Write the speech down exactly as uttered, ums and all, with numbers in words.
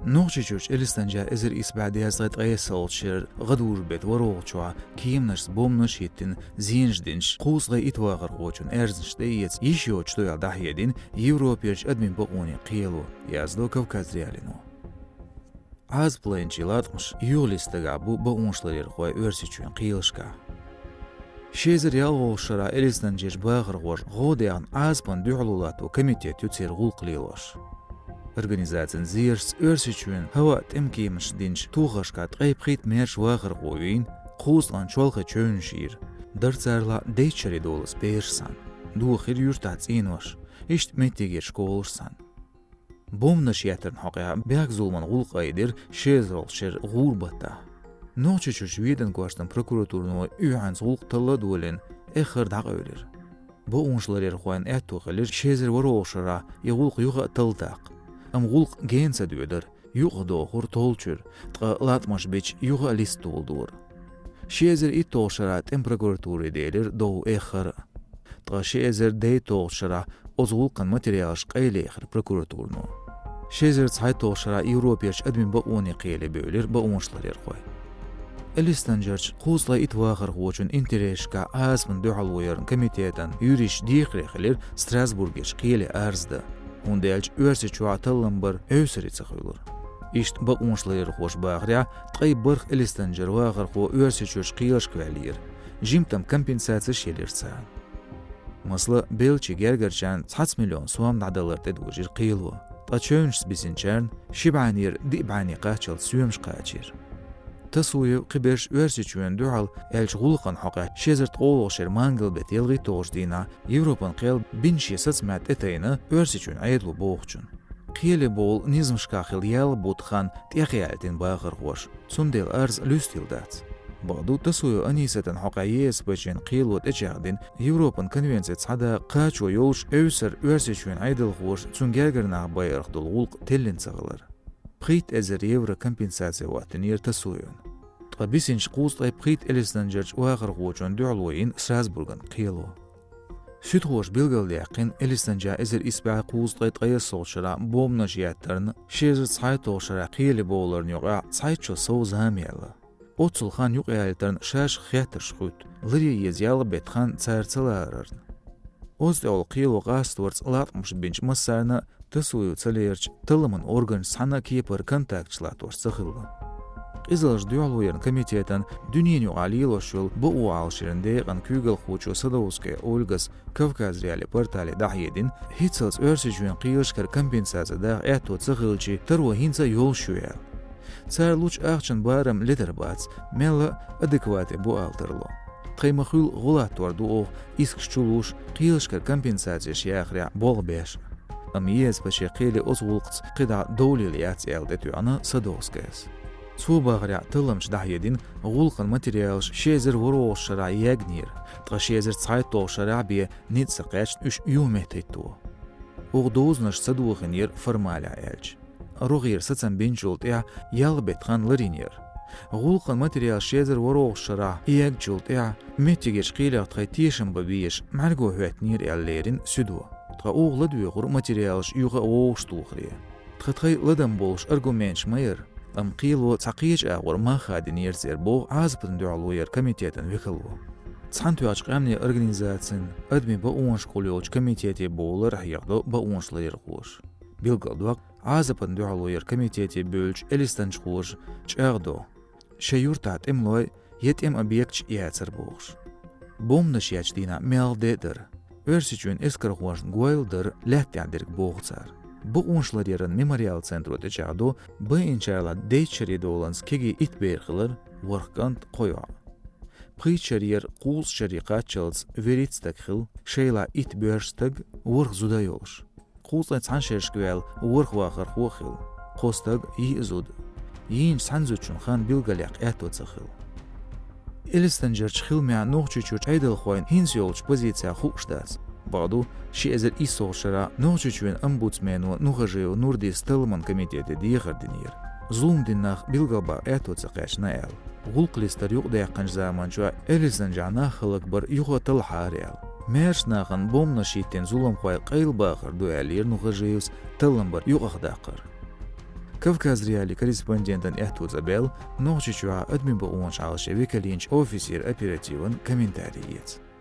Нохчийчуьрчу Элистанжа эзар исс бӀе дезткъе ткъайоьсналгӀачу шеран гӀадужу-беттан ворхӀалгӀачохь кеманашца бомбанаш а хӀиттина, зенаш а динчу кхузткъе итт вахархочун аьрзнаш тӀеэца йиш йоцуш ду аьлла дӀахьедина Европерчу адамийн бакъонийн кхело, яздо Кавказ.Реалиино. Ӏазапалойначийн латкъамаш юхалиста стагехь бу бакъонашларъярхой Оьрсийчоьнан кхелашкахь. Ши эзар ялхалгӀачу шарахь Элистанжерчу бахархоша гӀо а даьхна Ӏазапана дуьхьало латто комитет ю церан гӀуллакх лелош. Организацин зерашца Оьрсийчоьнан хӀаваан тӀеман кеманашна динчу тохаршкахь ткъе пхийтта маьрша вахархо вийна, кхузткъанна чолхе чевнаш йийра. Дара царалахь дейтта шаре долу аса бераш санна. Дохийра юьртахь цӀенош, иштта меттигера школаш санна. Бомбанаш еттарна хьокъехь бехк-зуламан гӀуллакх айдира ши эзарлагӀчу шеран гӀуран баттахь. Нохчийчуьрчу Веданан кӀоштан прокуратуро оьхьанца гӀуллакх талла а долийна, эххар дӀакъевлира. Бакъонашларъярхойн аьтто хилира ши эзар ворхӀалгӀачу шарахь и гӀуллакх юха а талла даккха. Амма гӀуллакх гена ца доьдура, юкъадохура толлучуьра, ткъа латкъамаш бича юха а листа доладора. Ши эзар итталгӀачу шарахь тӀеман прокуратуре делира дов эххар а. Ткъа ши эзар дейтталгӀачу шарахь оцу гӀуллакхан материалаш къайлаяьхира прокуратуро. Ши эзар цхьайтталгӀачу шарахь Европерчу адамийн бакъонийн кхеле бевлира бакъонашларъярхой. Элистанжерчу кхузткъе итт вахархочун интересашкахь Ӏазапана дуьхьалояран комитетан юристаш дехаре хилира Страсбургерчу кхеле арз дан, хӀунда аьлча Оьрсийчохь таллам бар эвсаре ца хуьлура. Иштта бакъонашларъярхоша бахарехь, ткъе бархӀ Элистанжеран вахархо Оьрсийчуьрчу кхелашка ваьллера, жимма-тамма компенсацеш елира царна. Масала, беллачийн гергарчарна цхьацца миллион сом дӀадалар тӀедожийра кхело, ткъа чевнашца бисинчарна ши бӀеннера диъ бӀенне кхаччалц соьмаш кхачийра. Тасуев кхиберш Оьрсийчоьнна дуьхьал аьллачу гӀуллакхна хьокъехь ши эзар ткъолгӀачу шеран мангал-беттан ялхитталгӀачу дийнахь Европан кхел бина шен сацамехь тӀетайна Оьрсийчоьнан Ӏедало бохучун. Кхеле бовла низамашкахь хилла ял бутт хан тӀехъяьлла дина бахархоша, цундела арз луьстийла дац. Бакъду, Тасуева Анисатан хьокъехь ЕСПЧ-н кхело тӀечӀагӀдина Европан конвенци цхьа дакъа кхачо йолуш эвсара Оьрсийчоьнан Ӏедалхоша цуьнан гергара нах байарх долу гӀуллакх теллина ца хилар. Пхийтта эзар евро компенсаци хӀоттийнера Тасуевна. Ткъа бисинчу кхузткъе пхийтта Элистанжерчу вахархочунна дуьхьало йина Страсбурган кхело. Суьдхоша билгалдаьккхина Элистанжехь эзар исс бӀе кхузткъе ткъайоьсналгӀачу шарахь бомбанаш еттарна, ши эзар цхьайтталгӀачу шарахь кхеле бовларна юкъахь цхьайтта шо сов зама яьлла. Оццул хан юкъаялийтарна шашах хеттарш хӀуьтту, ларъян еза ялх беттан хан цара ца ларарна. Оцу тӀехула кхело къастарца латкъамаш бинчу массарна а Тасуев ца лерча, талламан органаша цхьана а кепара контакташ латтош ца хилла. Къизаллаш дуьхьалояран комитетан дуьненаюкъахь лелош йолу бакъо Ӏалашъяран декъан куьйгалхочо Садовская Ольгас Кавказ.Реалии портале дӀахьедина, хӀинццалц Оьрсийчоьнан кхелашкара компенсаци даха аьтто ца хилча, таро хӀинца а йолуш ю аьлла. Цара лучу ахчанан барам ледара бац, мелла а адеквате бу ала тарло. Тхайн ма-хуьллу гӀо латтор ду оха искаш чулуш, кхелашкара компенсацеш яхарехь болх беш. Амма ЕСПЧ-н кхеле оцу гӀуллакхца кхидӀа довлийла яц аьлла тӀетоьхна Садовскаяс. Цо бахарехь, талламча дӀахьедина гӀуллакхан материалаш ши эзар ворхӀалгӀачу шарахь егнера, ткъа ши эзар цхьайтталгӀачу шарахь бен ницкъ ца кхаьчна уьш юхаметтахӀитто. Оха дозанаш ца дохийнера, формалехь аьлча. РогӀера сацам бинчул тӀаьхьа ялх беттан хан ларйинера. ГӀуллакхан материалаш ши эзар ворхӀалгӀачу шарахь эгначул тӀаьхьа меттигерчу кхелех тхайн тешам бан безаш мӀаьрго хӀоьттинера аьлла лерина суьдо. Ткъа оха ладоьгӀура материалаш юха а вовшахтохаре. Тхан тхайн ладам болуш аргументаш ма яра, амма кхело цхьа кхечу агӀор мах хадийнера церан, боху Ӏазапана дуьхьалояран комитетан векало. Цхьаьнатоьхначу Къаьмнийн Организацин адамийн бакъонашкахула йолчу комитете бовлар хьехадо бакъонашларъярхоша. Билгалдоккху, Ӏазапана дуьхьалояран комитете бевллачу элистанжхоша чӀагӀдо, шайн юьртахь тӀемалой я тӀеман объекташ яцара бохуш. Бомбанаш еттачу дийнахь мел де а дара. Оьрсийчоьнан эскархошна гойла дара лаьтта тӀехь дерг, боху цара. Бакъонашларъяран мемориал центро тӀечӀагӀдо, байинчарах дейтта шаре доланза кегий итт бер хилар, ворхӀ кӀант, кхо йоӀ. Пхийтта шарера кхузткъа шаре кхаччалц вуьрхӀитта стаг хилла, шайлахь итт боьрша стаг, ворхӀ зуда йолуш. Кхузткъе цхьана шерашка ваьлла ворхӀ вахархо а хилла, кхо стаг, йиъ зуда. Йийначу цхьана зудчун хан билгалъяккха аьтто ца хилла. Элистанжерчу хиламехь Нохчийчуьрчу Ӏедалхойн хӀинца йолчу позицех хууш дац. Бакъду, ши эзар иссалгӀачу шарахь Нохчийчоьнан омбудсмено Нухажиев Нурдис талламан комитете дехар динера, зулам дина нах билгалбаккха аьтто ца кхаьчна аьлла. ГӀуллакх листар юкъадаьккхинчу заманчохь Элистанжехь нах хӀаллакбар юха а талхьара аьлла. Маьрша нахана бомбанаш хӀиттийна зуламхой къайлабахар ду аьллера Нухажиевс таллам бар юкъахдаккхар. Кавказ.Реалии корреспондентан аьттув цӀабаьлла Нохчийчохь адамийн бакъонаш Ӏалашъечу векалхойн офисера оперативан комментарий эца.